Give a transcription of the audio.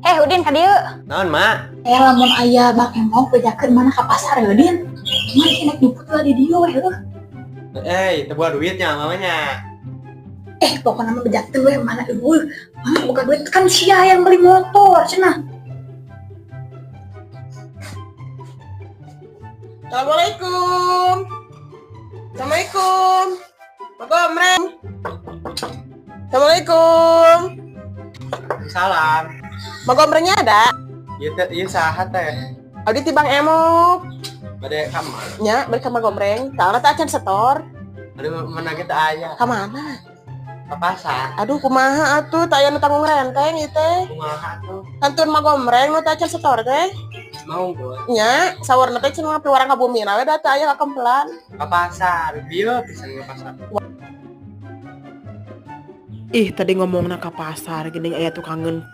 Eh, Udin, ka dieu. Naon, Mak? Eh, lamun aya Bang Emok, bejakeun mana ka pasar ya, Udin. Mana sih naik jemput lah di dieu weh heuh. Eh, teu boga duitnya mamanya. Eh, pokoknya mah bejakeun weh mana eueuh. Mana boga duit kan sia yang beli motor cenah. Assalamualaikum. Assalamualaikum. Pak Gomreng. Assalamualaikum. Salam. Mak Gombrengnya ada? Ieu teh ieu saha teh? Abdi ti Bang Emok. Bade ka mana? Nya, bari ka Mak Gombreng. Soalna teh acan setor. Aduh, mana kita aya. Ka mana? Ka pasar. Aduh, kumaha atuh teu aya nu tanggung renteng ieu teh. Kumaha tuh? Kantun Mak Gombreng nu teu acan setor teh. Mau gua. Nya, saurna teh cenah piwarang ka bumi we da teu aya kakempelan. Ka pasar. Bieu pisan ka pasar. Ih, tadi ngomongna ka pasar geuning aya tukangeun.